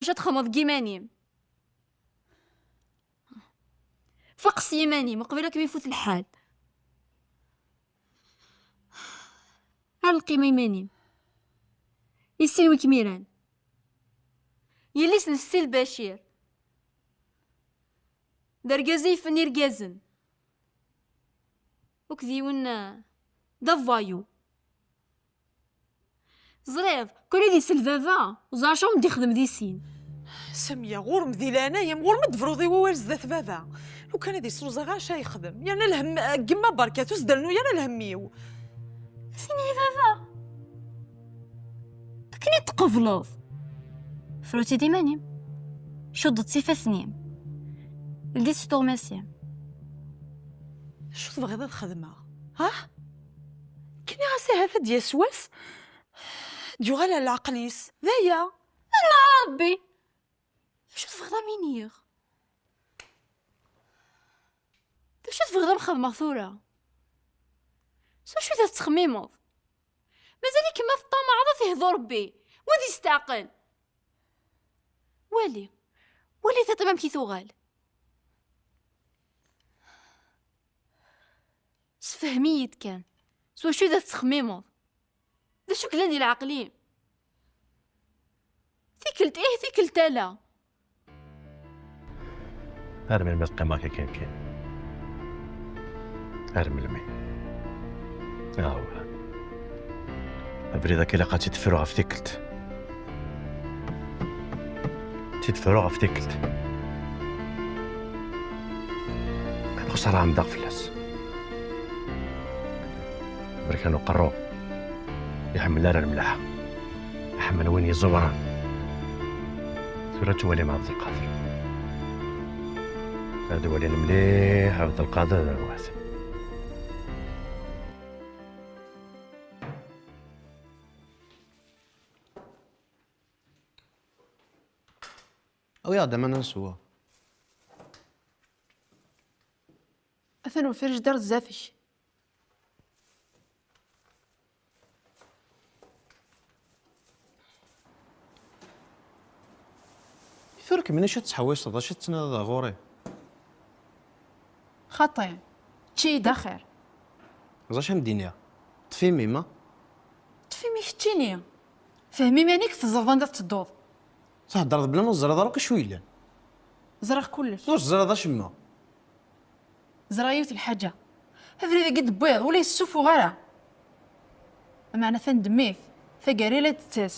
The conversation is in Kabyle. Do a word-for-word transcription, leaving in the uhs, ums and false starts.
Acu ad txedmeḍ deg yiman-im? Faq s yiman-im, uqbel ad kem-ifut lḥal. Ar lqima iman-im. Issin wi kem-iran. Yelli-s n Setti Lbacir. D argaz i yifen irgazen. Akked yiwen, eh, d avoyou. Teẓriḍ, kul ad isel baba, ẓer acu awen-d-ixdem di sin. Samiya, ɣur-m di leɛnaya-m, ɣur-m ad d-tebruḍ i wawal zdat baba. Lukan ad isruẓ ɣer acu ara yexdem. Yerna lhemm, eh, n yemma berkat, ur s-d-rennu ara lhemm-iw. Ad s-iniɣ i baba? Akken i d-tqebleḍ. Fru-tt-id iman-im. Cuddeḍ-tt s ifassen-im. Ldi-tt s tuɣmas-im. Acu tebɣiḍ ad xedmeɣ? Ha? Kniɣ-as ahat ad d-yas wass, ad d-yuɣal ar leɛqel-is. D aya. Ala Rebbi! D acu tebɣiḍ ad m-iniɣ? D acu tebɣiḍ ad m-xedmeɣ tura? S wacu i tettxemmimeḍ? Mazal-ikem ma teṭṭamaɛeḍ ad t-ihdu Rebbi, wa ad yesteɛqel. Wali, wali tiṭ-im amek i tuɣal. Sefhem-iyi-d kan, s wacu i d tettxemmimeḍ? D acu yellan di leɛqel-im? Tikkelt ih, tikkelt ala. Ar melmi ad qqimeɣ akka kan kan? Ar melmi? Awah. Abrid akka ilaq ad tt-id-fruɣ ɣef tikkelt. Ad tt-id-fruɣ ɣef tikkelt. Ad xeṣṣreɣ ɛemdaɣ fell-as. Berkan uqerru, iḥemmel ara lemlaḥ. Iḥemmel win yeẓẓewren. Tura ad twalim Ɛebdelqader. Ad walin mliḥ Ɛebdelqader d arwat. Awi-aɣ-d aman ad neswa. Atan ufrijdar zdat-k. Tura kemmini acu tettḥewwiseḍ, acu tettnadiḍ ɣur-i? Xaṭi, ečč-iyi-d axir. Ẓer acu am d-iniɣ. Ṭṭef imi-m, a? Ṭṭef imi keččini. Fhem iman-ik, teẓreḍ anda tettedduḍ. Theddreḍ bla ma teẓriḍ ara akk acu yellan. Ẓriɣ kullec. Ur teẓriḍ acemma. Ẓriɣ yiwet lḥaǧa. Abrid-agi d-tewwiḍ, ur la yessufuɣ ara. Meɛna tandemmit, taggara la d-tettas.